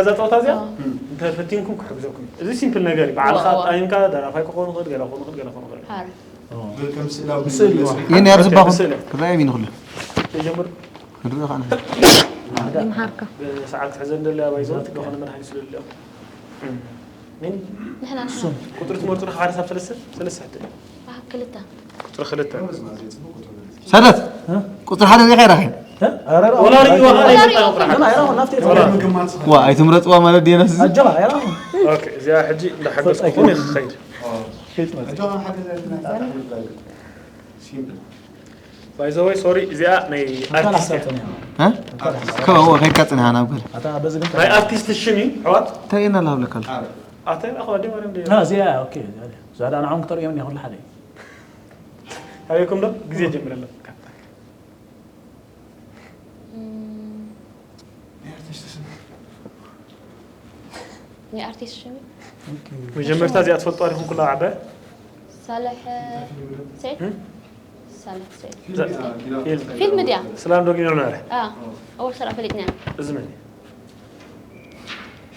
እዛ ፀወታ እዚኣ እንተፈቲንኩም ክሕግዘኩም እዩ። እዚ ሲምፕል ነገር እዩ። ባዕልኻ ኣጣሚምካ ደራፋይ ክኾን ይኽእል፣ ገለ ክኾን ይኽእል፣ ገለ ክኾን ይኽእል። ሓር ከም ስእላዊ ይህን ያር ዝባኹም ክረኣዮም ይንኽሉ ይጀምር። ንርኢ ኸዓ ይምሃርካ ብሰዓት ትሕዘ እንደለያ ባይዘ ዝኾነ መድሃኒ ስለለያ ምን ንሕና ንሕና ቁጥሪ ትመርፁ ሓደ ሳብ ሰለስተ ሰለስተ ሕደ ኣህ፣ ክልተ ቁጥሪ ክልተ ሰደት ቁፅሪ ሓደ ሪኻ ኢራኸ ወላ ርእዩ ወላ ይመጣ ቁጥሪ ሓደ ዋ ኣይትምረፅዋ ማለት ድየ ነስ ኦኬ እዚኣ ሕጂ እንዳሓገዝኩኹም እየ ክኸይድ ባይዘወይ ሶሪ እዚኣ ናይ ኣርቲስት እያ ከወ ከይካ ፅንሃ ናብ ገለ ናይ ኣርቲስት ሽም እዩ ኣሕዋት እንታይ ኢና ላብለካ ኣተ ኣኸ ወዲ ማርያም ደ እዚኣ ኦኬ ዛዳ ንዓኹም ክተርእዮም እኒኣ ኩሉ ሓደ እዩ ኣበይኩም ዶ ግዜ ጀምረሎም ናይ ኣርቲስት ሽም መጀመርታ እዚኣ ትፈልጡ ኣሪኹም ኩላ ዓበ ሳልሕ ሰይድ እም? ሳልሕ ሰይድ ፊልም ፊልም ድያ ስላም ዶግ ሚሊዮነር ኣዎ ሰራ ፈሊጥና እዚ መን እዩ?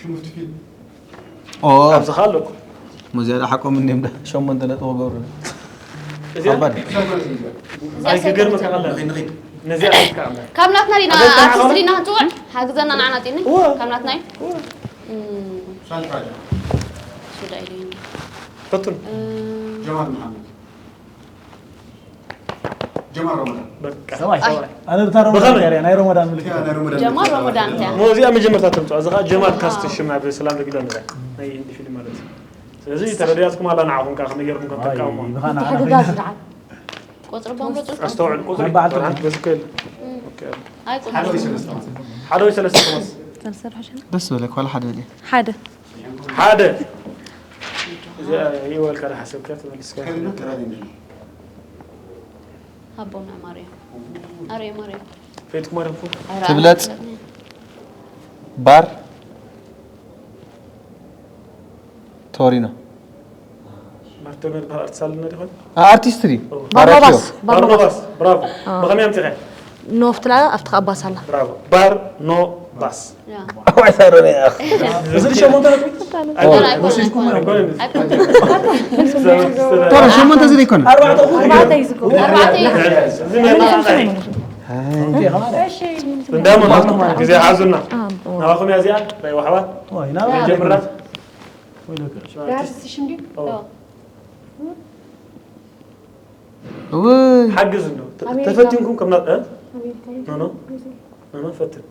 ሽሙርቲ ፊልም ኦ ኣብዚ ኸ ኣለኩ ሙዚያ ሓቆም እንዲም ዳ ሸሞንተ ነጥቢ ክገብሩ እዚኣ ከባድ ኣይክገርመካ ከላ ነዚኣ ኣሪፍካ ኣላ ካብ ናትና ዲና ኣበይ ኣርቲስት ተማዕበሉ? ዲና ክንፅውዕ ሓግዘና ንዓና ጢኒ እወ። ካብ ናትና እዩ እም፣ ሳልፋይ ሱዳ ኢሉ እዩ ፈቱን እም፣ ጀማል መሓመድ ጀማል ረመዳን በቃ ሰብኣይ ሰብኣይ። ሰብኣይ ኣነ ብታ ረመዳን ብኸመይ? ገይረ ናይ ረመዳን ምልክት ናይ ረመዳን ጀማል ረመዳን እያ ሞ እዚኣ መጀመርታ ተምፅዋ እዚኻ ጀማል ካስት ሽም ኣብ ስላም ደጊዳ ንዛ ናይ ህንዲ ፊልም ማለት እዩ ስለዚ ተረዲኣትኩም ኣላ ንዓኹም ከዓ ከመይ ገርኩም ከም ተቃውሞ ብኻና ምትሕግጋዝ ይልዓል ቁፅሪ ቦምቦ ፅርፃ ኣስተውዕል ቁፅሪ ናይ በዓል ብርሃን በዝክል ኣይ ቁፅሪ ሓደ ወይ ሰለስተ ማለት ሓደ ወይ ሰለስተ ኾስ ሰለስተ ርሑሽን ደስ ዝበለካ ወላ ሓደ በል ሓደ ሓደ እዚኣ ይወልካ ዶ ሓሰብካ ተመሊስካ ከልና ተራዲና ሃቦም ናይ ማርያም ኣርዮ ማርያም ፈይትኩም ማርያም ፎ ኣረ ትብለጽ? ኣረ ባር ቶሪኖ ማርቶኖ ዝበሃል ኣርቲስት ኣለና ዲኾን ኣርቲስት ድዩ ባርኖባስ ባርኖባስ ብራቮ ኣዎ። ብኸመይ ኣምፂኸ ኖፍትላ ኣብቲ ካብ ባስ ኣላ ብራቮ ባርኖባስ ያ ኣዋይ ሳሮን እያ እዚ ሸሞንተ ነጥቢ ኣይኮነን ኣይኮነን ኣይኮነን ኣይኮነን ተራ ሸሞንተ እዚ ዘይኮነ ኣርባዕተ ኣርባዕተ እዩ እንዳመ ግዜ ሓዙና ናባኹም እያ እዚኣ ናይ ዋሕባት ጀምራ ወይለከ ኣርቲስት ሽም ድዩ ውይ ሓግዝ እንዶ ተፈቲንኩም ከም ና ኖ ኖ ኖ ፈትን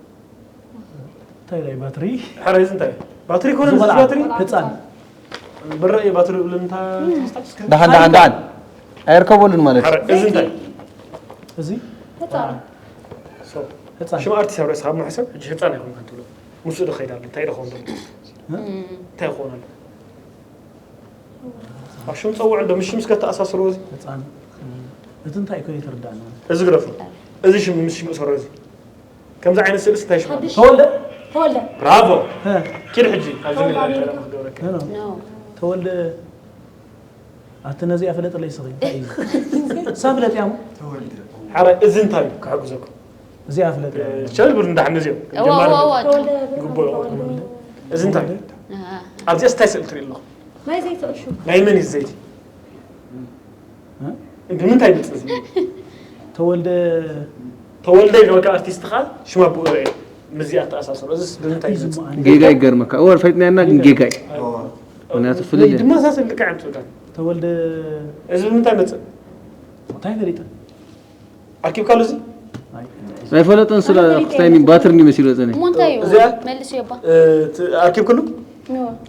እንታይ ላይ ባትሪ ሓረ እዚ እንታይ ባትሪ ኮነ እዚ ባትሪ ህፃን ብረ እዩ ባትሪ ብልን እንታ ደሓን ደሓን ደሓን ኣይርከበሉን ማለት እዩ ሓረ እዚ እንታይ እዚ ሶ ሽም ኣርቲስት ኣብ ርእስኻ እሞ ሕሰብ ሕጂ ህፃን ኣይኮንካን ትብሎ ምስኡ ዶ ከይድ ኣሎ እንታይ ዶ ክኸውን ዘሎ እንታይ ክኸውን ኣሎ ኣብ ሽም ፀውዕ እንዶ ምስ ሽም እስከ ተኣሳስርዎ እዚ ህፃን እቲ እንታይ እኮ ይትርዳእና እዚ ግደፎ እዚ ሽም ምስ ሽም እሰሮ እዚ ከምዚ ዓይነት ስእልስ እንታይ ሽም ኣሎ ተወልደ ተወልደ ብራቮ ኪድ ሕጂ ኣብዚ ክገብረካ ተወልደ ኣቲ ነዚኣ ፈለጥለይ ስኺ እንታይ እዩ እሳ ፍለጥ ያሞ ሓረ እዚ እንታይ እዩ ክሕግዘኩም እዚኣ ፍለጥ ቸልብር እንዳሕን እዚኦም እዋ እዋ እዋ ግቡእ እዚ እንታይ እዩ ኣብዚኣ ስታይ ስእል ትርኢ ኣለኹ ናይ ዘይትዕሹ ናይ መን እዩ ዘይቲ ብምንታይ ይመፅእ እዚ ተወልደ ተወልደ ይበልካ ኣርቲስት ኻ ሽማ ብኡ ርአ ምዚኣ ተኣሳሰሩ እዚስ ብምንታይ ይመፅእ ጌጋ ይገርመካ እወ ፈይጥናያና ግን ጌጋ እዩ ምክንያቱ ፍልል ድመሳሰል ልክዕ ኣምፅእካ ተወልደ እዚ ብምንታይ መፅእ እንታይ ፈሊጠ ኣርኪብካሉ እዚ ኣይፈለጠን ስለ ክስታይ ባትሪ እንዲመስሉ ወፀኒ እሞ እንታይ እዩ እዚኣ? መልስዮ እባ ኣርኪብክሉ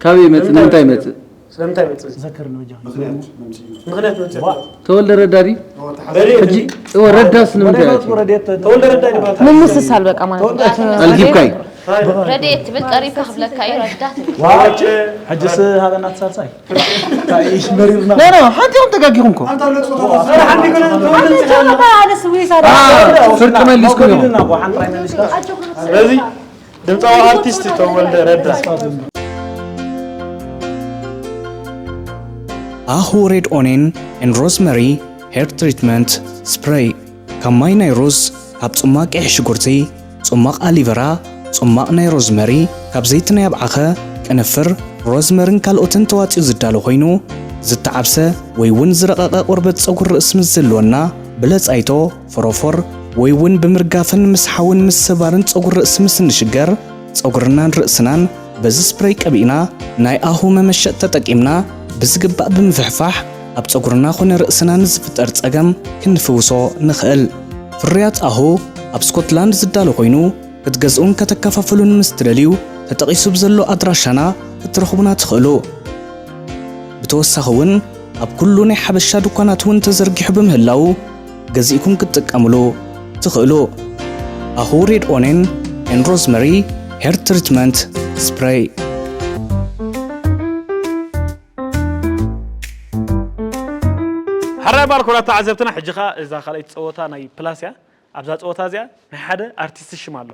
ካበይ ይመፅእ ንምንታይ ይመፅእ ስለምንታይ መፅእ እዚ ዘክር ንበጃ ምክንያት መምፅኡ ምክንያት መፅእ ተወልደ ረዳዲ ረድኤት ሕጂ እወ ረዳስ ንምንታይ መሬት ኣትዩ? ወረዴት ተወልደ ረዳይ ድባል ኣልጊብካይ ረድኤት ትብል ቀሪብካ ክብለካ እዩ ረዳት ሕጅስ ሃበና ተሳልሳይ ታይሽ መሪርና ኖ ኖ ሓንቲ ኢኹም ተጋጊኹም እኮ ኣነ ስዊሳ ፍርቂ መሊስኩም ኢኹም ስለዚ ድምፃዊ ኣርቲስት ተወልደ ረዳ ኣሁ ሬድ ኦኔን ኤን ሮዝመሪ ሄር ትሪትመንት ስፕሬይ ካብ ማይ ናይ ሩዝ ካብ ጽማቕ ቀይሕ ሽጉርቲ ጽማቕ ኣሊቨራ ጽሟቕ ናይ ሮዝመሪ ካብ ዘይቲ ናይ ኣብዓኸ፣ ቅንፍር፣ ሮዝመርን ካልኦትን ተዋጺኡ ዝዳሎ ኮይኑ፣ ዝተዓብሰ ወይ እውን ዝረቐቐ ቆርበት ጸጉሪ ርእሲ ምስ ዝህልወና፣ ብለጻይቶ፣ ፎሮፎር ወይ እውን ብምርጋፍን ምስ ሓውን ምስ ስባርን ጸጉሪ ርእሲ ምስ እንሽገር፣ ጸጉርናን ርእስናን በዚ ስፕረይ ቀቢእና ናይ ኣሁ መመሸጥ ተጠቂምና ብዝግባእ ብምፍሕፋሕ ኣብ ጸጉርና ኮነ ርእስና ንዝፍጠር ጸገም ክንፍውሶ ንኽእል። ፍርያት ኣሁ ኣብ ስኮትላንድ ዝዳሎ ኮይኑ ክትገዝኡን ከተከፋፍሉን ምስ ትደልዩ ተጠቒሱ ብዘሎ ኣድራሻና ክትረኽቡና ትኽእሉ። ብተወሳኺ እውን ኣብ ኩሉ ናይ ሓበሻ ድኳናት እውን ተዘርጊሑ ብምህላዉ ገዚእኩም ክትጥቀምሉ ትኽእሉ። ኣሁ ሬድ ኦኔን ኤን ሮዝመሪ ሄር ትሪትመንት ስፕሬይ። ሕራይ ባርኮራት ተዓዘብትና፣ ሕጂ ኸኣ እዛ ካልኣይቲ ጸወታ ናይ ፕላስ እያ። ኣብዛ ጸወታ እዚኣ ናይ ሓደ ኣርቲስት ሽም ኣሎ።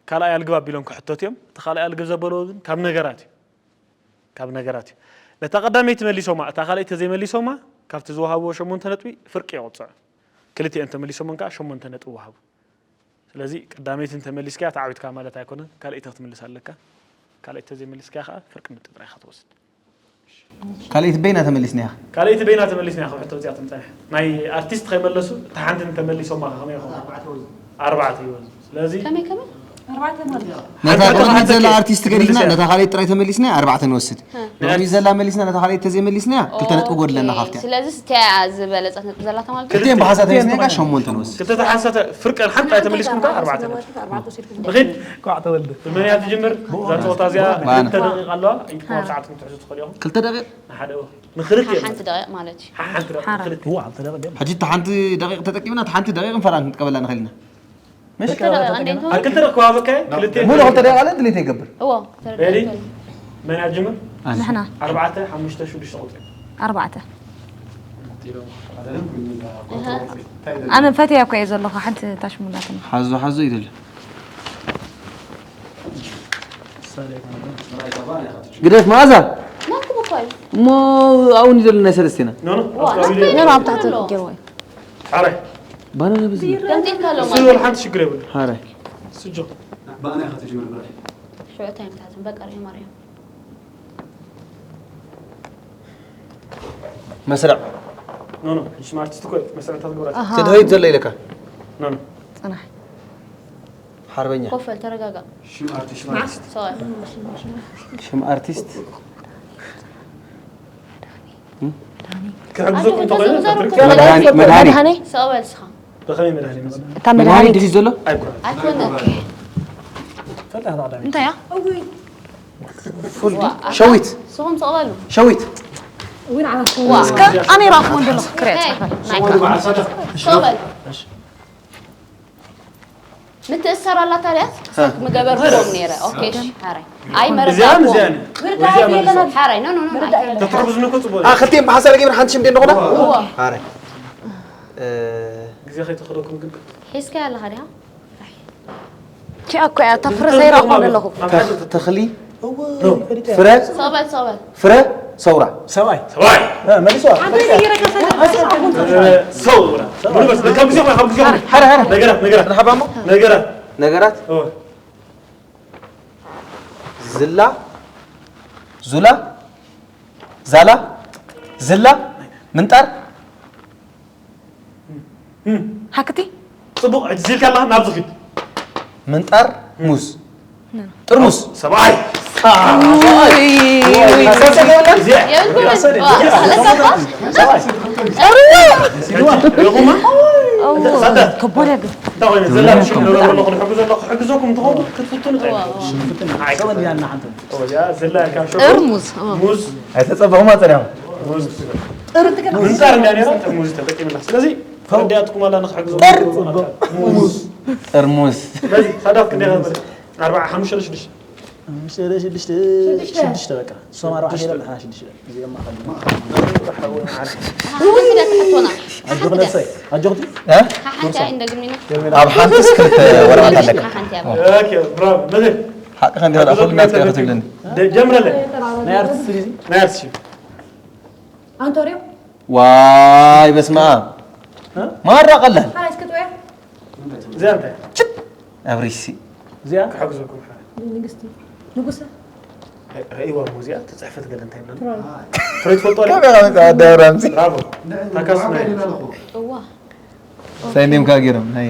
ካልኣይ ኣልግብ ኣቢሎም ክሕተቱ እዮም። እቲ ካልኣይ ኣልግብ ዘበልዎ ግን ካብ ነገራት እዩ። ካብ ነገራት እዩ። ነታ ቀዳመይቲ መሊሶማ፣ እታ ካልኣይቲ ተዘይመሊሶማ፣ ካብቲ ዝወሃብዎ ሸሞንተ ነጥቢ ፍርቂ ይቕጽዑ። ክልቲኤን ተመሊሶመን ከኣ ሸሞንተ ነጥቢ ወሃቡ። ስለዚ ቀዳመይቲ እንተመሊስካያ ተዓዊትካ ማለት ኣይኮነን፣ ካልኣይቲ ክትምልስ ኣለካ። ካልኣይቲ ተዘይመሊስካያ ከኣ ፍርቂ ነጥቢ ጥራይ ኢኻ ትወስድ። ካልኣይቲ በይና ተመሊስናያ። ካልኣይቲ በይና ተመሊስና ኢኻ ሕቶ እዚኣ ትምጻ። ናይ ኣርቲስት ከይመለሱ እታ ሓንቲ እንተመሊሶማ ከመይ ይኸውን? ኣርባዕተ ይወዝ። ስለዚ ከመይ ከመይ? ኣርባዕተ ማለት እዩ። ነታ ቅድሚት ዘላ ኣርቲስት ገዲፍና ነታ ካልኣይቲ ጥራይ ተመሊስና ኣርባዕተ ንወስድ። ቅድሚት ዘላ መሊስና ነታ ካልኣይቲ ተዘይመሊስናያ ክልተ ነጥቢ ጎድለና ካብቲያ። ስለዚ ስቲያ ዝበለጸት ነጥቢ ዘላታ ማለት እዩ። ክልቲኤን ብሓንሳብ ተመሊስና ከኣ ሸሞንተ ንወስድ። ክልተ ተሓሳተ ፍርቀን ሓንቲ ኣይተመሊስኩም ከኣ ኣርባዕተ ነጥቢ። ንኺድ። ኳዕ ተወልደ። ብመን እያ ትጅምር? እዛ ጸወታ እዚኣ ክልተ ደቂቕ ኣለዋ። ኢልኩም ኣብ ሰዓትኩም ትሕዙ ትኽእሉ ኢኹም። ክልተ ደቂቕ። ንሓደ እወ። ንኽልተ እየ ሓንቲ ደቂቕ ማለት እዩ። ሓንቲ ደቂቕ። ክልተ። እዋ፣ ክልተ ደቂቕ ድዮም? ሕጂ እታ ሓንቲ ደቂቕ ተጠቂምና እታ ሓንቲ ደቂቕ ንፈርቓ ክንጥቀመላ ንኽእል ኢና። ምሽ? ክልተ ደቂቕ እንዴ እንተኾነ? ኣብ ክልተ ደቂቕ ክዋበካ እየ። ክልተ። ሙሉ ክልተ ደቂቕ ኣለ ድሌት ይገብር። እዎ፣ ሬዲ? ተረዲእኩ። መን እያ ትጅምር? ኣነ። ንሕና። ኣርባዕተ፣ ሓሙሽተ፣ ሽዱሽተ ቁጽሪ። ኣርባዕተ። ኣነ ፈትያ እኮ እየ ዘለኹ ሓንቲ ታሽሙላትኒ። ሓዞ ሓዞ ይደለ። ግደፍ መኣዛ። ናትኩም እኮ እዩ። እሞ ኣብኡ ንደሊ ናይ ሰለስቴና። ኖ ኖ። ዋ፣ ናትኩም ነይሩ ኣሎ። ኣብ ታሕቲ ገይርዎ እዩ። ሓራይ። ባናና ብዚ። ገምጢልካ ኣሎ እሱ ማለት ይበል እዩ። ሓንቲ ሽግር የብሉ። ሓራይ። ስጆ። ሽዑ እንታይ ምታትን በቃ ርኢዮም ኣርዮም። መስርዕ። ኖ ኖ። ሽም ኣርቲስት እኮ እዩ። መስርዕ እንታይ ትገብራ? ኣሃ። ትድሀይት ዘሎ ኢለካ። ኖ ኖ። ጽናሕ። ሓርበኛ። ኮፈል ተረጋጋ። ሽም ኣርቲስት ሽም ኣርቲስት። ሰዋል። ሽም ኣርቲስት። ክሕግዘኩም እንተኾይኑ ኣጆኹም ተትርክ ተዘሩ መድሃኒ- መድሃኒ። መድሃኒ ሰዋል ስኻ። ብኸመይ መድሃኒ መጽእ? እታ መድሃኒት ድልዩ ዘሎ? ኣይኮነን። ኣይኮነ። ፈላ ተቐዳሚ። እንታይ እያ? ፉል ሸዊት ስኹም ስቕበሉ። ሸዊት። እስከ ኣነ ራኹ እንደሎ ክሪያ ሄይ፣ ጽሓፈ ናይ ስቕበሉ። ምትእሰር ኣላ ታዲያ ምገበርኩም ነይረ። ኦኬ እሺ። ሓራይ። ኣይ እዚኣን መረዳእኩም። እዚኣን እዚኣ ማለት ሓራይ ኖ ኖ ኖ ኖ። ተትሕግዙኒ እኮ ጽቡቕ እዩ። ኣ ክልቲኤን ብሓንሳብ ገይርና ሓንቲ ሽም እንደ ንኾና። እዎ። ኣረ ግዜ ከይተኽለኩም ግን ሒዝካያ ኣለኻ ዲኻ? ቺ ኣኮ እያ እታ ፍረ ሰይራ እኮ ኣለኹ። ኣብ ሓደ ተኽሊ ኖ። ፍረ ሰበል ሰበል። ፍረ ሰውራ። ሰብኣይ ሰብኣይ እ፣ መሊስዋ። ሰብኣይ ሰውራ። ሙሉ በስ ካብ ግዜ ካብ ግዜ ሓደ ሓደ ነገራት ነገራት ንሓባሞ ነገራት ነገራት ኦ ዝላ ዙላ ዛላ ዝላ ምንጣር ሓክቲ ጽቡቕ ሕጂ ዚልካ ኣለኻ ናብ ዝኺድ ምንጣር ሙዝ ጥርሙስ ሰብኣይ የብልኩምን። ዋ፣ ሰለስተ እኳ። ይኹማ ከቦድ ያገ እንታይ ኮይኑ ዘላ ሽም ደረበ ኣለኹ ንሕግዞ ኣለኹ ሕግዞኩም ትኸውን ክትፍትኑ ጠይቁ ሰበን ያና ሓንተ እዚኣ ዘላ ካብ ሸ ጥርሙዝ ኦ። ሙዝ ኣይተጸበኹማ ጸኒሖም ሙዝ ምንጣር እንዳ ነራ ጥርሙዝ ተጠቂምና ስለዚ ፈረዲያትኩም ኣላ ንክሕግዞ ሙዝ ጥርሙስ ስለዚ ሳዳት ክንደይ ነበር ኣርባዓ ሓሙሽተ ሽዱሽተ ሽዱሽተ ሽዱሽተ በቃ ሶም ኣርባዕተ ኢሎም ንሓና ሽዱሽተ እዚኦም ማእኸል ሓሓስዳ ትሕቶና ኣጆኽ ነብሰይ ኣጆኽቲ እ? ሓሓቲ ኣይንደግምኒና ኣብ ሓንትስ ክልተ ወረቐት ኣለካ ሓንቲ ኣብ ኦኬ ብራቮ መዘ ሓቂ ከንዲ ዳ ኩሉ ናትካ ክትብለኒ ጀምረለ ናይ ኣርቲስት እዚ ናይ ኣርቲስት ኣንቶንዮ ዋይ በስመ ኣብ ማራ ቀላል ሓራይ እስክጥወያ እዚኣ እንታይ ኣብሪሲ እዚኣ ክሕግዘኩም ሓ ንግስቲ ንጉሰ ረእይዋ እሞ እዚኣ ተፅሕፈት ገለ እንታይ ብለና ትሮን ትሮይ ትፈልጦ ኣለ ከመይ ከምፃ ደብራምሲ ብራቮ ታካስ ናይ እዋ ሳይንዴም ካ ገይሮም ናይ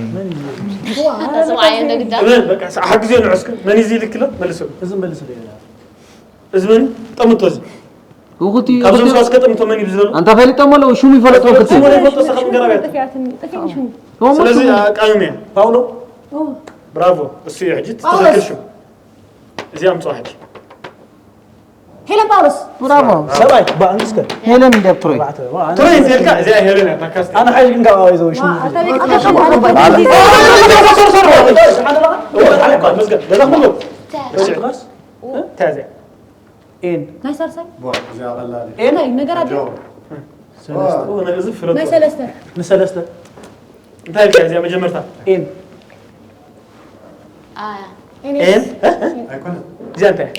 ተስማዓዮ ንግዳ እበል በቃ ሓግዝዮ ንዑስከ መን እዩ ዝልክሎ መልሱ እዚ መልስ ዶ ይላ እዚ መን ጠምቶ እዚ ውኩቲ ካብዞም ሰባት ከጠምቶ መን እዩ ዝደሎ ኣንታ ፈሊጦም ኣለዉ ሽሙ ይፈለጥኩም ክልተ ስሙ ዘይፈልጦ ሰኸም ገራብያ ጥፊኣትኒ ጥፊ ሽሙ ስለዚ ኣቃሚምያ ፓውሎ ብራቮ እሱ እዩ ሕጂ ትኽክል ሽም እዚ ኣምፅኦ ሕጂ ሄለን ፓውሎስ ብራቮ ሰብኣይ ብኣንግስከ ሄለን እንዲያ ትሮይ ኣርባዕተ ዋ፣ ኣነ- ትሮይ እንተልካ እዚኣ ሄለን እያ ታካስ ኣነ ሓይሽ ግን ካብ ኣባይ ዘው ሽሙ መዝገብ እንታይ እዚኣ ኤን ናይ ሳልሳይ ኤን ናይ ነገራት ድዩ እዚ ፍለጦ ናይ ሰለስተ ንሰለስተ እንታይ ኢልካ እዚኣ መጀመርታ ኤን ኤን እዚኣ እንታይ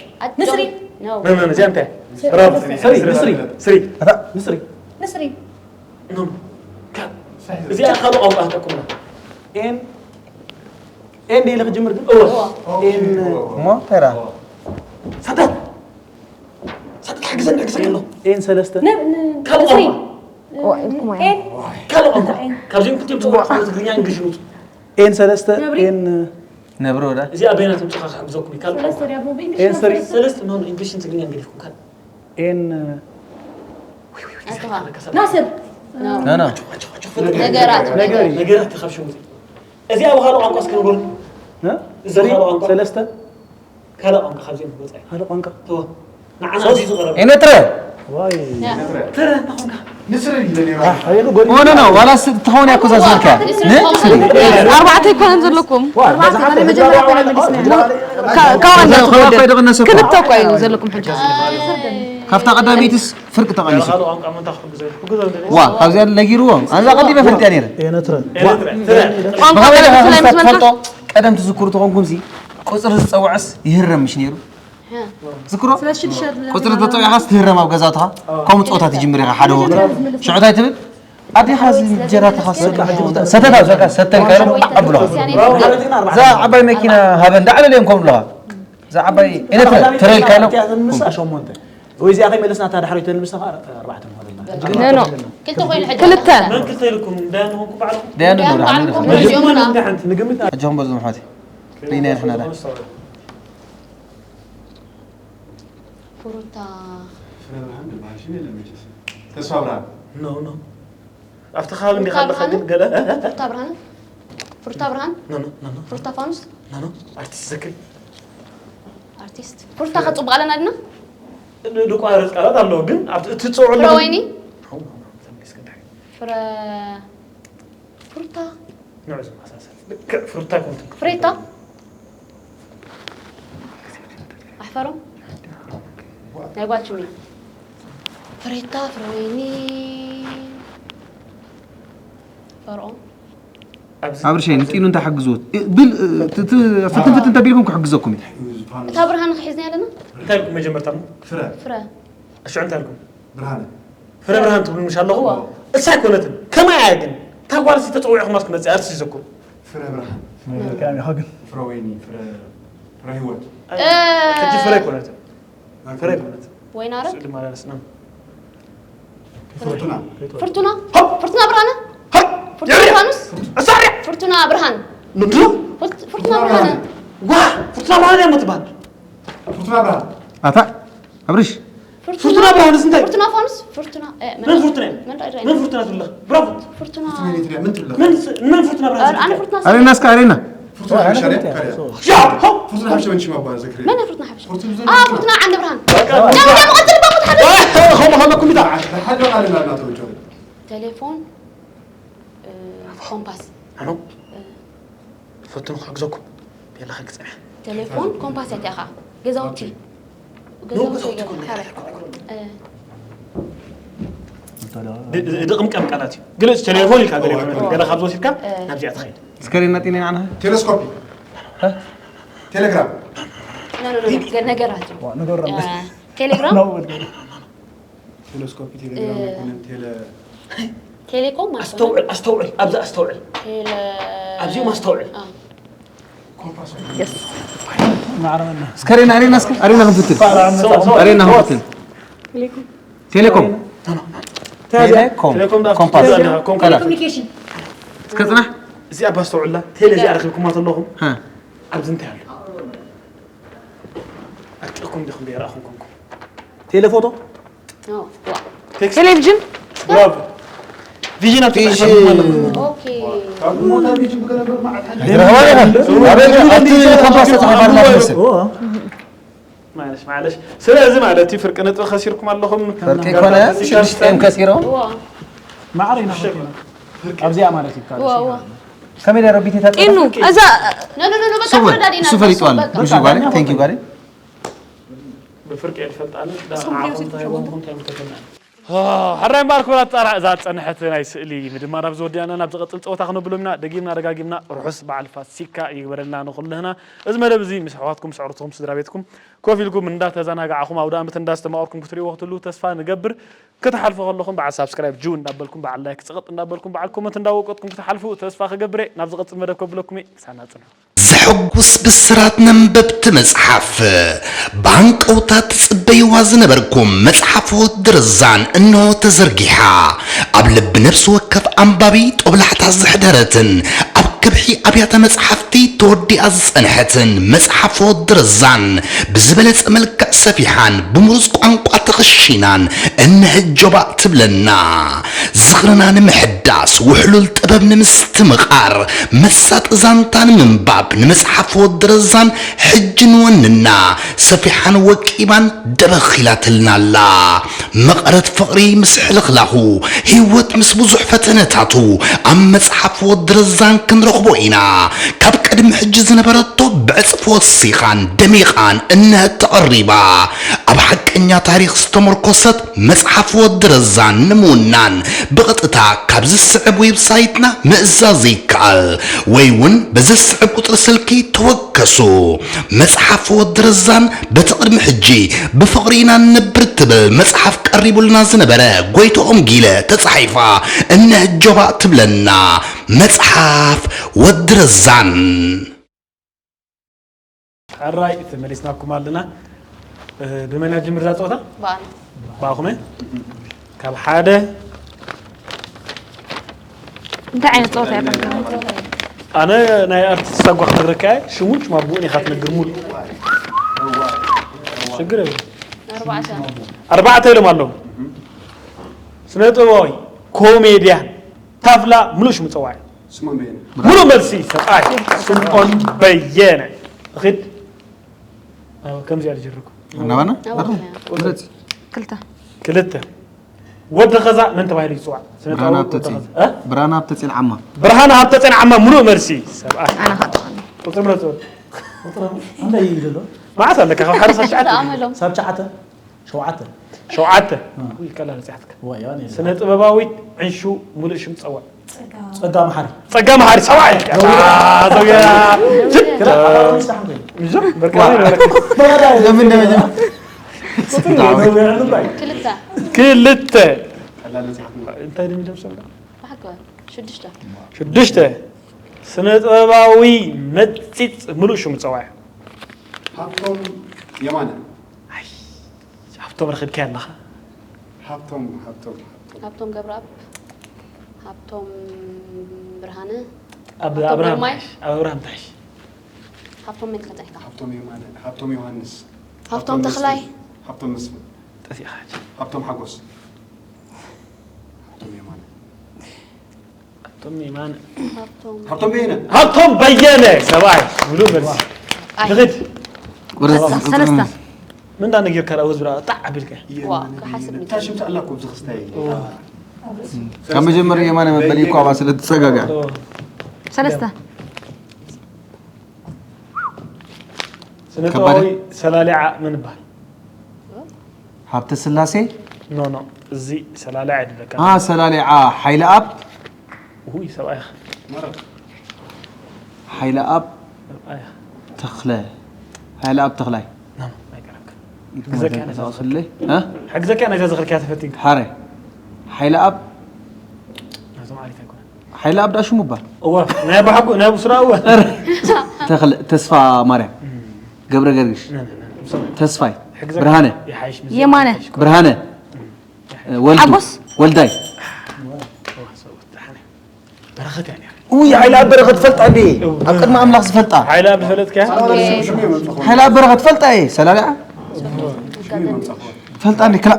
ንስሪ ኖ ኖ እዚኣ እንታይ ብራቮ ስሪ ንስሪ ስሪ ንስሪ ንስሪ እዚኣ ካልእ ቋንቋ ሃተኩምና ኤን ኤን ደይለ ክጅምር ግን ኤን እሞ ተራ ሳታት ሳታት ሓግዘን ሓግዘን ኣሎ ኤን ሰለስተ ካልእ ንስሪ ቋንቋ ካልእ ቋንቋ ካብዚኦም ክልቲኦም ፅቡቅ ትግርኛ እንግሊሽ ይውፁ ኤን ሰለስተ ኤን ነብሮ ወዳ እዚኣ በይናት ምፅኻ ክሕግዘኩም እዩ ካልእ ሰለስተ ዲያ ሞ ብእንግሊሽ ኤን ስሪ ሰለስተ ኖ እንግሊሽን ትግርኛን ገዲፍኩም ካልእ ኤን ናስር ኖ ኖ ነገራት ነገሪ ነገራት ካብ ሽሙ እዚኣ ብካልእ ቋንቋ እስከ ንበሉ እዚ ካልእ ቋንቋ ሰለስተ ካልእ ቋንቋ ካብዚኦም ክወፃ እዩ ካልእ ቋንቋ ተወ ንዓና ኣዚዙ ዝቐረበ ኤነትረ ዋይ ትረ እንተኾንካ ሆነ ነው ዋላ ስትኸውን ያኮዛዘርከ ኣርባዕተ ኣይኮነን ዘለኩም ካብኣ ክልተ እኳ እዩ ዘለኩም ሕጂ ካብታ ቀዳመይትስ ፍርቂ ተቐኒሱ ካልእ ቋንቋ ምንታ ክሕግዘ ይሕግዞ ዋ ካብዚኣ ነጊርዎ ኣዛ ቀዲመ ፈሊጥያ ነይረ ኤነትረ ቋንቋ ብኸመይ ብፍላይ ምስ በልካ ፈልጦ ቀደም ትዝክሩ ተኾንኩምሲ ቁፅሪ ዝፀውዐስ ይህረም ምሽ ነይሩ ዝክሮ ቁፅሪ ተፀዊዕኻስ ትህረም ኣብ ገዛውትኻ ከምኡ ፀወታ ትጅምር ኢኻ ሓደ ወቅቲ ሽዑ እንታይ ትብል ኣዴኻ እዚ እንጀራትኻ ሰተታ ሰተን ካይሎም ኣብሎ እዛ ዓባይ መኪና ሃበ እንዳዕለል እዮም ከም ኣለኻ እዛ ዓባይ ኤነትረ ተረይልካ ኢሎም ንሳ ሸሞንተ ወይ እዚኣ ከይመለስና እታ ዳሕረይቶ ንምሳ ኣርባዕተ ንኾነልና ኖ ኖ ክልተ ኮይኑ ሕጂ ክልተ መን ክልተ ኢልኩም ዳያን ንኾንኩም ባዕልኩም ደያን ዶ ዳያን ባዕልኩም ሓንቲ ክልተ ይኹና። እንታይ ሓንቲ ሕጂ ክንበል ዝምሓት ሪና ኢና ንሕና ዳ ፍሩታ ፍረ ብርሃን ዝበሃል ሽም የለን መቸስ። ተስፋ ብርሃን። ኖ ኖ ኣብቲ ከባቢ እንዲኻ ኣለኻ ግን ገለ ፍሩታ ብርሃን ፍሩታ ብርሃን ኖ ኖ ኖ ኖ ፍሩታ ፋኑስ ኖ ኖ ኣርቲስት ዝክል ኣርቲስት ፍሩታ ከፅቡቅ ኣለና ድና ድቋረፅ ቃላት ኣለዎ ግን ኣብቲ እትፅውዑ ፍረ ወይኒ ፍረ ፍሩታ ንዑ ዝመሳሰል ልክዕ ፍሩታ ይኮን ትብል ፍሬታ ኣሕፈሮም ናይ ጓል ሽም እዩ ፍሬታ ፍረወይኒ ፈርዖን ኣብዚ ኣብርሸይ ንጢኑ እንታይ ሓግዝዎ ብል ፍትን ፍትን ተቢልኩም ክሕግዘኩም እዩ እታ ብርሃን ክሒዝና ኣለና እንታይ ኢልኩም መጀመርታ እሞ ፍረ ፍረ እሺ እንታይ ኢልኩም ብርሃነ። ፍረ ብርሃን ትብሉ ምሽ ኣለኹ እሳ ኣይኮነትን ከማይ እያ ግን እታ ጓል ሲ ተፀዊዕኹም ኣስ ክመፅእ ኣርሲ ዘኩም ፍረ ብርሃን። ከመይ ኢኻ ግን ፍረ ወይኒ። ፍረ ፍረ ህይወት። ሕጂ ፍረ ኣይኮነትን ፍረ ኣይኮነትን ወይን ኣረግ ስእሊ ማርያም ስና ፍርቱና። ፍርቱና ፍርቱና ብርሃነ ፍርቱና ፋኑስ ኣሳሪ ፍርቱና ብርሃን ምንድን ነው ፍርት- ፍርቱና ብርሃነ ዋ ፍርቱና ብርሃን እያ ትባል ፍርቱና ብርሃን። ኣታ ኣብርሽ ፍርቱና ብርሃንስ እንታይ ፍርቱና ፋኑስ ፍርቱና እ፣ መን- መን ፍርቱና እዩ? መን ራእይ ራእይ? መን ፍርቱና ትብለኽ ብራቮ ፍርቱና ወይኒ ትብያ ምን ትብለኽ? መን ስ- መን ፍርቱና ብርሃን ኧረ፣ ኣነ ፍርቱና ኣሬና እስከ ኣሬና ፍርቱና ሓበሻ ድያ? ካድያ። ያ ሆ ፍርቱና ሓበሻ መን ሽማ እባ ዘክሪ? መን ፍርቱና ሓበሻ ፍርቱና ብዙ ኣ ፍርቱና ዓንዲ ብርሃን ደው ደው ቀጽል ባሙት ሓደ ከምኡ ከለኩም ኢታ ሓደ ቃል እናተወጀሩ። ቴሌፎን እ፣ ኮምፓስ ኣኖ ፈትኑ ክሕግዘኩም ቤላ ክግፅምያ ቴሌፎን ኮምፓስ እያ እቲኣኻ ገዛውቲ ንኡ ገዛውቲ ኮነ እ፣ ድ- ድ- ድቕምቀም ቃላት እዩ ግልፅ ቴሌፎን ኢልካ ገለ ገለ ካብ ዝወሲድካ ናብዚኣ ትኸይድ እስከ ሪና ጢና ኢና ቴሌስኮፕ። ቴሌግራም። ኖ፣ ኖ፣ ኖ፣ ገ- ነገራት እዩ ነገሩ እ፣ ቴሌግራም ቴሌስኮፕ ቴሌግራም ኣይኮነን ቴሌ ቴሌኮም ማለት ነው። ኣስተውዕል ኣስተውዕል ኣብዚ ኣስተውዕል ቴሌ ኣብዚኦም ኣስተውዕል አ፣ እስከ ኣሬና ኣሬና እስከ ኣሬና ክንፍትን ኣሬና ክንፍትን ቴሌኮም ቴሌኮም ኮምፓስ እስከ ጽናሕ እዚኣ ባስተውዕላ ቴሌ እዚኣ ረኺብኩማ ዘለኹም ኣብዚ እንታይ ኣሎ ኣጥቂኩም ዲኹም ብሄር ኣኹም ኮንኩም ቴሌፎቶ ቴሌቪዥን ብራቮ ቪዥን ኣብ ቴሌቪዥን ማለት ነው። ኦኬ ኣብቲ ኮምፓስ ተጻሒፋ ኣላ ትመስል። ማለሽ ማለሽ ስለዚ ማለት እዩ ፍርቂ ነጥቢ ከሲርኩም ኣለኹም ፍርቂ ኮነ ሽዱሽተ እዮም ከሲሮም። ማዕረ ኢና ኣብዚኣ ማለት እዩ። ዋ ዋ ከመይ ደረቢት የታጠረ ጢኑ እዛ ኖ ኖ ኖ በቃ ስወ ተረዳዲና እሱ ፈሊጡ ኣሎ። በቃ እሱ ጋሪ ቴንክ ዩ ጋሪ ብፍርቂ የድፈልጣኒ ዳዓኹም እንታይ ሆንኩም እንታይ ምከተና ሕራይ እምበኣር ክቡራት ጣራ እዛ ዝፀንሐት ናይ ስእሊ ምድማር ኣብዚ ወዲኣና ናብ ዝቐፅል ፀወታ ክነብሎም ኢና ደጊምና ደጋጊምና ርሑስ በዓል ፋሲካ ይግበረልና ንኹልህና እዚ መደብ እዚ ምስ ኣሕዋትኩም ምስ ኣዕሩትኩም ስድራ ቤትኩም ኮፍ ኢልኩም እንዳተዘናጋዕኹም ኣውደ ኣመት እንዳስተማቐርኩም ክትሪእዎ ክትህልዉ ተስፋ ንገብር ክትሓልፉ ከለኹም በዓል ሳብስክራይብ ጅው እንዳበልኩም በዓል ላይክ ፅቕጥ እንዳበልኩም በዓል ኮመንት እንዳወቀጥኩም ክትሓልፉ ተስፋ ክገብር እየ ናብ ዝቐፅል መደብ ከብለኩም እየ ምሳና ፅንሑ ዘሐጉስ ብስራት ነንበብቲ መጽሓፍ ብሃንቀውታ ትጽበይዋ ዝነበርኩም መጽሓፍ ወዲ ርዛን እንሆ ተዘርጊሓ ኣብ ልቢ ነፍሲ ወከፍ ኣንባቢ ጦብላሕታ ዘሕደረትን ኣብ ከብሒ ኣብያተ መጽሓፍቲ ተወዲኣ ዝጸንሐትን መጽሓፍ ወዲ ርዛን ብዝበለጸ መልክዕ ሰፊሓን ብምሩጽ ቋንቋ ተኸሺናን እነሀ ጆባእ ትብለና። ዝኽርና ንምሕዳስ፣ ውሕሉል ጥበብ ንምስትምቓር፣ መሳጢ ዛንታ ንምንባብ፣ ንመጽሓፍ ወዲ ረዛን ሕጂ ንወንና፣ ሰፊሓን ወቂባን ደበኽ ኢላትልና ኣላ። መቐረት ፍቕሪ ምስ ሕልኽላኹ፣ ህይወት ምስ ብዙሕ ፈተነታቱ፣ ኣብ መጽሓፍ ወዲ ረዛን ክንረኽቦ ኢና። ካብ ቅድሚ ሕጂ ዝነበረቶ ብዕጽፊ ወሲኻን ደሚቓን እነሀ ተቐሪባ። ኣብ ሓቀኛ ታሪኽ ዝተመርኮሰት መጽሓፍ ወዲ ረዛን ንምውናን ብቐጥታ ካብ ዝስዕብ ዌብሳይትና ምእዛዝ ይከኣል ወይ እውን በዚ ዝስዕብ ቁጽሪ ስልኪ ተወከሱ። መጽሓፍ ወዲ ረዛን በቲ ቅድሚ ሕጂ ብፍቕሪ ኢና ንነብር ትብል መጽሓፍ ቀሪቡልና ዝነበረ ጎይትኦም ጊለ ተጻሒፋ እነሀ ጆባእ ትብለና። መጽሓፍ ወዲ ረዛን። ሕራይ ተመሊስናኩም ኣለና። እ፣ ብመን ኣጅምር እዛ ፀወታ? በኣና ብኣኹም እየ። ካብ ሓደ እንታይ ዓይነት ፀወታ እያ? ኣነ ናይ ኣርቲስት ሳጓ ክነግረካ እየ። ሽሙን ሽማ ኣቦኡን ኢኻ ትነግር ሙሉ። ሽግር የብሉን። ኣርባዕተ ኣርባዕተ ኢሎም ኣለዉ። ስነ ጥበባዊ፣ ኮሜድያን፣ ታፍላ፣ ሙሉእ ሽሙ ፀዋዒ። ስምኦን በየነ። ሙሉእ መልሲ ሰብኣይ ስምኦን በየነ። እኺድ ከምዚኣ ዝጅርኩ ኣናባና ኣባና ምረፅ ክልተ ክልተ ወዲ ኸዛ መን ተባሂሉ ይፅዋዕ? ስነ ብርሃን ጥበባዊ ሃብተፅዮን ወዲ ኸዛ። እ? ብርሃን ሃብተፅዮን ዓማ ብርሃን ሃብተፅዮን ዓማ ሙሉእ መልሲ ሰብኣይ ኣነ ኸጥዋኒ ቁፅሪ ምረፅ እንታይ እዩ ዘሎ? መዓት ኣለካ ካብ ሓደ ሳብ ትሽዓተ ተኣመሎም ሳብ ትሽዓተ ሸውዓተ ሸውዓተ ውይ ቀላል ፅሓትካ ዋያ ነይ ስነ ጥበባዊት ዕንሹ ሙሉእ ሽም ፀዋዕ ጸጋ መሓሪ ጸጋ መሓሪ ሰብኣይ ዘውያ ክላ ኣባሮች ታሕንኮ ምዞም በቃ ይበረክ ለምን ደረጃ ክልተ ክልተ ቀላል መጽሓፍ ነው። እንታይ ድም ደምሰ ብሓቂ ሽዱሽተ ሽዱሽተ ስነ ጥበባዊ መጺጽ ሙሉእ ሽሙ ጸዋዕ ሃብቶም የማነ። ሃብቶም ረኺብካ ኣለኻ ሃብቶም ሃብቶም ሃብቶም ሃብቶም ገብረኣብ ሃብቶም ብርሃነ ኣብ ሃብቶም ኣብርሃም ግርማይ። ትሕሽ ኣብ ኣብርሃም ትሕሽ ሃብቶም መን ተጠቂምካ ሃብቶም የማነ ሃብቶም ዮሃንስ ሃብቶም ተኽላይ ሃብቶም መስፍን ጠፊእኻ ሃብቶም ሓጎስ ሃብቶም የማነ ሃብቶም የማነ ሃብቶም ሃብቶም በየነ ሃብቶም በየነ ሰብኣይ ሙሉእ መልሲ ኣይ ንኽድ ሰለስተ ምን እንዳነገርካ ዳኣ ወዝ ብራ ጣዕ ኣቢልካ ዋ ክሓስብ እታ ሽም ተኣላ እኮ ኣብዚ ክስታይ ካብ መጀመርያ የማነ መበሊ እኮ ኣባ ስለ ትፀጋጋ ሰለስተ ስነ ጥበባዊ ሰላሊዓ ምን ይበሃል ሃብተ ስላሴ ኖ ኖ እዚ ሰላሊዓ ይደለካ አ ሰላሊዓ ሓይለ ኣብ ውይ ሰብኣይ ሓይለ ኣብ ተኽለ ሓይለ ኣብ ተኽላይ ኣይቀረብካ ሕግዘካ ነዛ ተዋስለይ እ ሕግዘካ ነዛ ዝኽርክያ ተፈቲንካ ሓረ ሓይለ ኣብ ናዞም ዓሪፍ ኣይኮነ ሓይለ ኣብ ዳሽሙ እባ እወ ናይ ባሕጉ ናይ ብስራ እወ እታ ተኽለ፣ ተስፋ ማርያም፣ ገብረ ገርግሽ፣ ተስፋይ፣ ብርሃነ፣ የማነ፣ ብርሃነ፣ ወልዱ፣ ሓጎስ፣ ወልዳይ፣ ውይ፣ ሓይለ ኣብ በረኸት ትፈልጣ እንዴ? ኣብ ቅድሚ ኣምላኽ ዝፈልጣ። ሓይለ ኣብ ዝፈለጥካ? ሓይለ ኣብ በረኸት ትፈልጣ እየ። ሰላሊዓ? ትፈልጣ እንዴ? ክላ።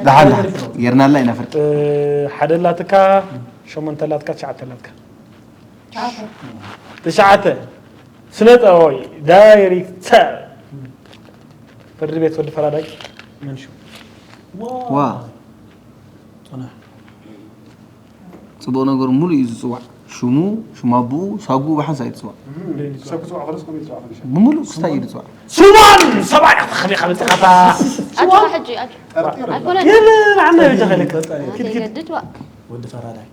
ደሓን ደሓን። ጌርናላ ኢና ፍርቂ። ሓደ ኣላትካ፣ ሸሞንተ ኣላትካ፣ ትሽዓተ ኣላትካ። ትሽዓተ። ስነ ጥበባዊ ዳይሬክተር ፍርዲ ቤት ወዲ ፈራዳይ መን ሽሙ? ዋ። ጽቡቕ ነገሩ ሙሉእ እዩ ዝጽዋዕ። ሽሙ፣ ሽም ኣቦኡ፣ ሳጉኡ ብሓንሳእ እዩ ዝጽዋዕ። ሰብ ክፅዋዕ ከሎስ ከመይ ይፅዋዕ ከሎ ሸ ብምሉእ ክስታይ እዩ ዝጽዋዕ። ስሞን ሰብኣይ ኣታ ከመይ ካብ መጽኻታ ኣጆኻ ሕጂ ኣጆ ኣይኮነን የለ ንዓና ይበጃ ከለክ ከይገድድ ዋ ወዲ ፈራዳይ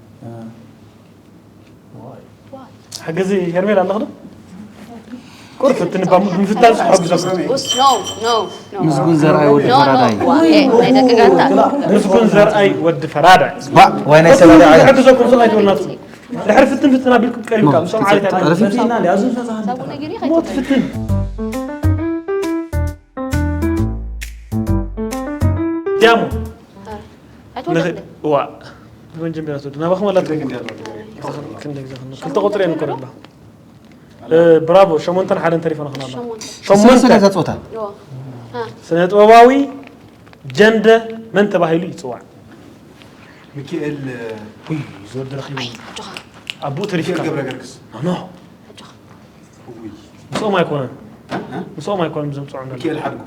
ሕገዚ ሄርሜላ ኣለኽዶ ቁርፍ ትንባ ምፍታን ዝሕግዘኩም ውስ no no no ምስጉን ዘርኣይ ወዲ no no ፈራዳይ። ዋ ኤ ናይ ደቂ ጋንታ ምስጉን ዘርኣይ ወዲ ፈራዳይ ባእ ዋይ ናይ ሰላም ዓለም። ዝሕግዘኩም ስቕ ኣይትበሉ ናትኩም ድሕሪ ፍትን ፍትን ኣቢልኩም ቀሪብካ ምስኦም ዓሌት ኣይትበሉ በዚና ሊያዙ ፈዛሃን ሳቡ ነጊሪ ሞት ከይትብል ፍትን ዲያሞ ኣይትወደድ ዋ መጀመርያ ትወዱ ናባኹም ኣላትኩም ክንደ ግዜ ክልተ ቁፅሪ እየ ንኮር ኣሎ ብራቮ ሸሞንተን ሓደን ተሪፎ ንኽን ኣሎ ሰለስተ ጾታ ስነ ጥበባዊ ጀንደ መን ተባሂሉ ይፅዋዕ ሚካኤል ውይ ዝወዲ ረኺቡ ኣጆኻ ኣቦኡ ተሪፍካ ገብረ ገርግስ ኖ ኣጆኻ ምስኦም ኣይኮነን ምስኦም ኣይኮነን ዘምፅዖ ሚካኤል ሓድጉ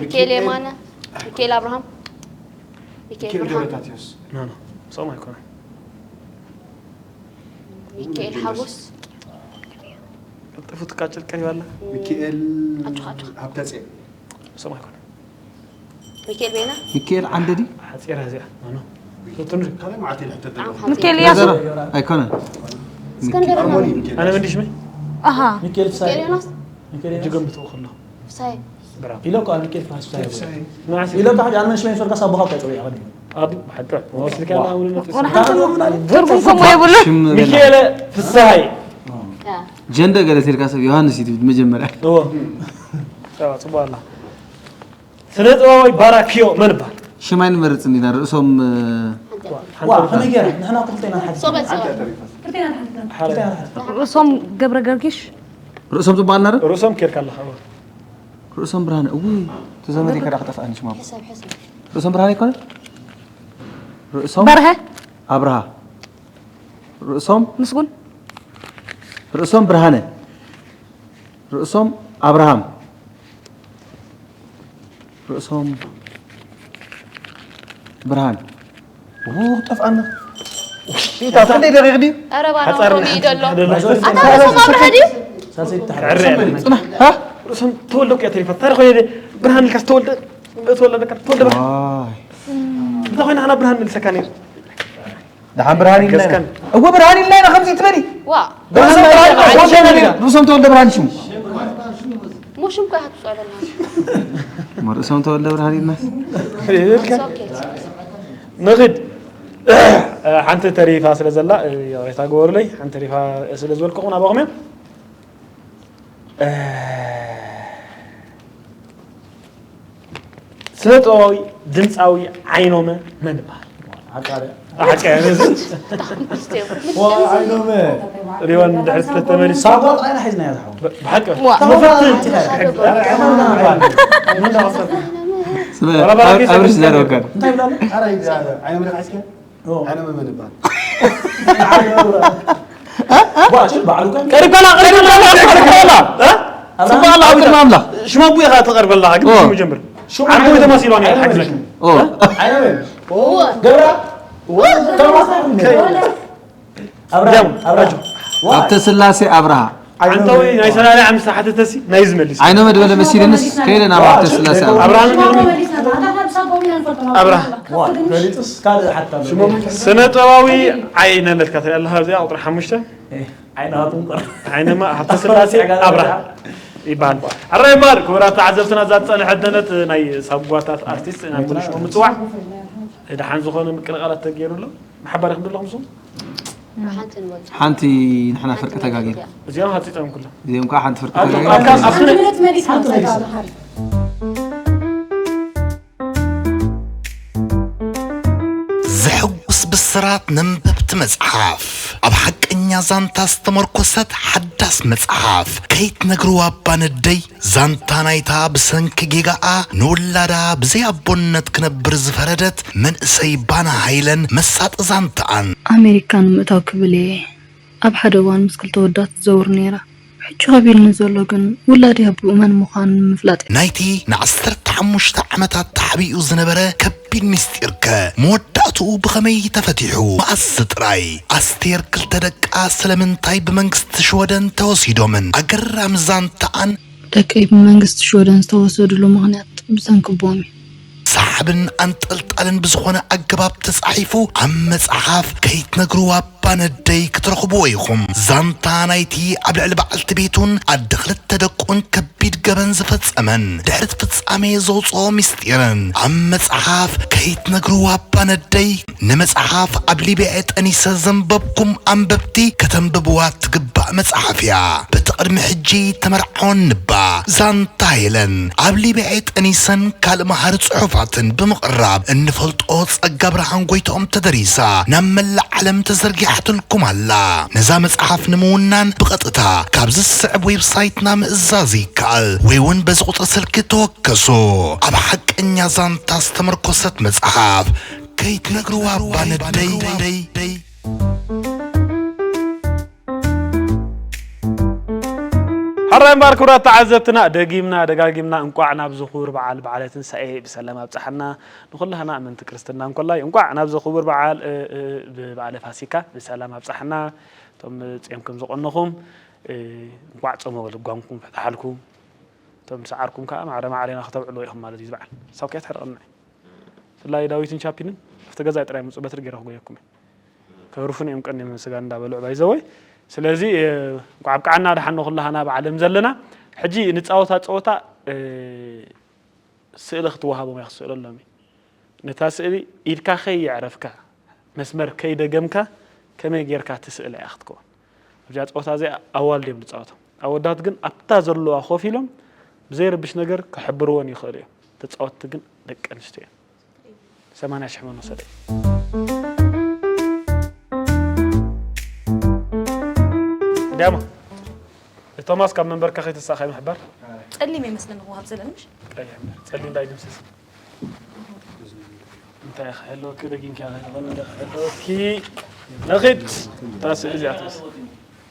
ሚካኤል የማነ ሚካኤል ኣብርሃም ሚካኤል ሚካኤል ብርሃን ገብረታትዮስ ኖ ኖ ምስኦም ኣይኮነን ሚካኤል ሓጎስ ቀልጥፉ ትቃጭል ቀሪባላ ሚካኤል ኣጆኻ፣ ኣጆኻ። ሃብተፅዮን ምስኦም ኣይኮነን ሚካኤል ቤና ሚካኤል ዓንደዲ ሓፂራ እዚኣ ኖ ኖ ትንሽ ካልኣይ መዓልቲ ይሕተት ዘለኹ ኣምሓጺ ሚካኤል እያሱ ኣይኮነን እስክንድር ኣርሞኒ ነው። ሚካኤል ኣነ መንዲሽ ሚካኤል ፍሳይ ሚካኤል ዮናስ ሚካኤል እጅ ገንብትኡ ከሎ ፍሳይ ብራቮ ኢሎ እኮ ሚካኤል ፍሳይ ንዓሲ ኢሎ እኮ ሓጂ ኣነ ሽመይ ሰርካ ሳቦኻ እንታይ ጽውያ ቀዲሙ ኣዲ ብሓቂ ወስልካ ኣሁን ነጥብ ትርጉም ከምኡ የብሉ ሽም በላ። ሚካኤል ፍሳይ ያ ጀንደ ገለ ሲልካ ሰብ ዮሃንስ እዩ መጀመርያ እዎ ጸባ ጽባ ኣላ ስነ ጥበባዊ ባራኪዮ መን ይባል ሽም ኣይንመርጽን ኢና ርእሶም ዋ ከመይ ገይራ ንሕና ክልተ ኢና ንሓድግ ሶበት ሶበት ክልተ ኢና ንሓድግ ርእሶም ገብረ ገርጊሽ ርእሶም ጽቡቅ ኣልና ዶ ርእሶም ኬድካ ኣለኻ እዎ ርእሶም ብርሃነ እውይ ተዘመድ ከዳ ክጠፍኣኒ ሽማ ሕሰብ ሕሰብ ርእሶም ብርሃነ ይኮነ ርእሶም በርሀ ኣብርሃ ርእሶም ምስጉን ርእሶም ብርሃነ ርእሶም ኣብርሃም ርእሶም ብርሃን ው ጠፍኣና ኢታ ክንደይ ደቂቕ ድዩ ኧረ ባና ሓጻር ኮሚ ይደሎ ደሎ ኣታ ርእሶም ኣብርሀ ድዩ ሳልሰይቲ ዕረ ተሓደ ጽና ሃ ርእሶም ተወልደ እኮ እያ ተሪፋ ታሪኽ ወይ ብርሃን ኢልካ ዝተወልደ ተወልደ በቃ ተወልደ በቃ ዋይ እንተ ኮይና ኣና ብርሃን ንልሰካ ነይሩ ደሓን ብርሃን ኢልና ኢና ገስካን እወ ብርሃን ኢልና ኢና ከምዚ ትበሊ ዋ ርእሶም ተወልደ ብርሃን ሽሙ ሙሽም ኮ ሃትጾለና ርእሶም ተወልደ ብርሃን ኢልና ኦኬ ንኽድ ሓንቲ ተሪፋ ስለ ዘላ ይቕሬታ ግበሩለይ ሓንቲ ተሪፋ ስለ ዝበልኩኹም ናባኹም እያ ስነ ጥበባዊ ድምፃዊ ዓይኖመ መን ይበሃል ዓቃሪ ሓቂ ዋ ዓይኖመ ሪዋን ድሕሪ ተመሊሱ ሳጓ ጥራይና ሒዝና እያ ዝሓው ብሓቂ መፈት ስመ ኣብርሽ ዘረወካን እንታይ ይብላሉ ዓይነ ምርቃ እስከ ኦ፣ ዓይነ መመን ይባል ዋ ሽል ባዕሉ ከ ቀሪባላ ቀሪባላ ጽቡቅ ኣላ ኣብ ቅድሚ ኣምላኽ ሽማ ኣቦኻ ተቐርበላ ግን ኦ። ሽሙ ጀምር ዓቦይ ተማሲሉ ኣነ ሓግዘክ ኦ ዓይነ ገብራ ተማሳ ጃም ኣብራጅ ኣብተ ስላሴ ኣብርሃ ዓንታዊ ናይ ሰላሊ ዓምስተ ሓተተሲ ናይ ዝመልስ ዓይኖ መድበለ መሲልንስ ከይደ ናብ ኣብተ ስላሴ ኣብርሃ ኣብርሃም ኣብርሃ ፈሊጥስ ካልእ ሓታ ኣሎ። ስነ ጥበባዊ ዓይነ ኣለትካ ትሪኣ ኣለኻ ኣብዚኣ ቁጥሪ ሓሙሽተ ዓይናቱን ቆር ዓይነማ ሃብተ ስላሴ ኣብርሃ ይበሃል ኣረ ይበሃል ክቡራት ተዓዘብትና እዛ ዝፀንሐት ደነት ናይ ሳጓታት ኣርቲስት ናብ ሙሉ ሽሙ ምፅዋዕ ደሓን ዝኾነ ምቅልቃላት ተገይሩ ኣሎ ብሓባር ይኹም ዘለኹም ስም ሓንቲ ንበል። ሓንቲ ንሕና ፍርቂ ተጋጊና። እዚኦም ሃፂፀም ኩሎም እዚኦም ከዓ ሓንቲ ፍርቂ ኣብ- ተጋጊና። ኣብ- ኣብ- ስምምነት መሊስና ሰላም ሃር ዘሐጉስ ብስራት ነንበብቲ መጽሓፍ ኣብ ሓቀኛ ዛንታ ዝተመርኮሰት ሓዳስ መጽሓፍ ከይትነግርዋ እባ ነደይ። ዛንታ ናይታ ብሰንኪ ጌጋኣ ንውላዳ ብዘይ ኣቦነት ክነብር ዝፈረደት መንእሰይ ባና ሃይለን መሳጢ ዛንታኣን። ኣሜሪካ ንምእታው ክብል እየ ኣብ ሓደ እዋን ምስ ክልተ ወዳት ትዘውር ነይራ። ሕጂ ከቢድኒ ዘሎ ግን ውላደይ ኣቦኡ መን ምዃኑ ንምፍላጥ እዩ። ናይቲ ንዓሰርተ ሓሙሽተ ዓመታት ተሓቢኡ ዝነበረ ከቢድ ምስጢርከ መወዳእትኡ ብኸመይ ተፈቲሑ? መኣስ ጥራይ ኣስቴር ክልተ ደቃ ስለምንታይ ብመንግስቲ ሽወደን ተወሲዶምን ኣገራሚ ዛንታኣን ደቀይ ብመንግስቲ ሽወደን ዝተወሰድሉ ምኽንያት ብሰንኪ ኣቦኦም እዩ። ሰሓብን ኣንጠልጣልን ብዝኾነ ኣገባብ ተጻሒፉ ኣብ መጽሓፍ ከይትነግርዋ እባ ነደይ ክትረኽብዎ ኢኹም። ዛንታ ናይቲ ኣብ ልዕሊ በዓልቲ ቤቱን ኣደ ክልተ ደቁን ከቢድ ገበን ዝፈጸመን ድሕሪ እቲ ፍጻሜ ዘውፅኦ ምስጢርን ኣብ መጽሓፍ ከይትነግርዋ እባ ነደይ። ንመጽሓፍ ኣብ ሊብያ ጠኒሰ ዘንበብኩም ኣንበብቲ ከተንብብዋ ትግባእ መጽሓፍ እያ። በቲ ቅድሚ ሕጂ ተመርዓወን ንባ ዛንታ ሄለን ኣብ ሊብያ ጠኒሰን ካልእ መሃሪ ጽሑፋትን ብምቕራብ እንፈልጦ ጸጋ ብርሃን ጎይትኦም ተደሪሳ ናብ መላእ ዓለም ተዘርጊሓትልኩም ኣላ። ነዛ መጽሓፍ ንምውናን ብቐጥታ ካብዚ ዝስዕብ ዌብሳይትና ምእዛዝ ይከኣል ወይ እውን በዚ ቁጽሪ ስልኪ ተወከሱ። ኣብ ሓቀኛ ዛንታ ዝተመርኮሰት መጽሓፍ ከይትነግርዋ እባ ነደይ። ሕራይ እምበኣር ክቡራት ተዓዘብትና፣ ደጊምና ደጋጊምና እንቋዕ ናብዚ ክቡር በዓል በዓለ ትንሳኤ ብሰላም ኣብፀሐና። ንኹላህና ኣመንቲ ክርስትና እንኮላይ እንቋዕ ናብዚ ክቡር በዓል እ፣ እ፣ ብበዓለ ፋሲካ ብሰላም ኣብፀሐና። እቶም ፂምኩም ዝቐነኹም እ፣ እንቋዕ ፆመ ልጓምኩም ፈታሓልኩም። እቶም ዝሰዓርኩም ከዓ ማዕረ ማዕሬና ከተብዕልዎ ኢኹም ማለት እዩ። እዚ በዓል ሳውኪያ ትሕርቐና እዩ። ብፍላይ ዳዊትን ቻፒንን ኣብቲ ገዛ ጥራይ ምፁ በትሪ ገይረ ክጎየኩም እየ። ከህርፉን እዮም ቀንዮም ስጋ እንዳበልዑ ባይዘወይ። ስለዚ እ፣ እንኳዕ ኣብቅዓና ደሓን ንኹላህና ብዓለም ዘለና። ሕጂ ንፃወታ ፀወታ እ፣ ስእሊ ክትወሃቦም እያ ክትስእለሎም እዩ። ነታ ስእሊ ኢድካ ከይዕረፍካ መስመር ከይደገምካ ከመይ ጌርካ ትስእላ እያ ክትከውን። ኣብዛ ፀወታ እዚኣ ኣዋልድ እዮም ዝፃወቱ። ኣወዳት ግን ኣብታ ዘለዋ ኮፍ ኢሎም ብዘይረብሽ ነገር ክሕብርወን ይኽእሉ እዮም። ተፃወትቲ ግን ደቂ ኣንስትዮ እየን። ሰማንያ ሽሕ መን ወሰደ እዩ። ዲያማ ቶማስ ካብ መንበርካ ከይተሳእካ ምሕባር ጸሊም ይመስለኒ ክወሃብ ዘለኒ ምሽ ቀይሕ እምበር ጸሊም እንታይ ድምስስ እንታይ ክሕልወኪ ደጊምኪ ክሕልወኪ ነኺድ ታስእ እዚኣ ትመስ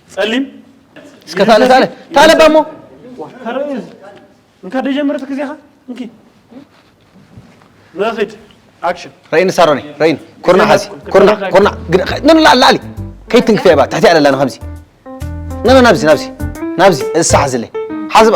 ጸሊም እስከ ታለ ታለ ታለ ባሞ እንካ ደጀመረት ግዜኻ እንኪ ነኺድ ኣክሽን ረይኒ ሳሮኒ ረይኒ ኩርና ሓዚ ኩርና ኩርና ንላ ላሊ ከይትንክፈ ባ ትሕቲ ኣለላ ንከምዚ ኖ ናብዚ ናብዚ ናብዚ እሳ ሓዝለ ሓዝባ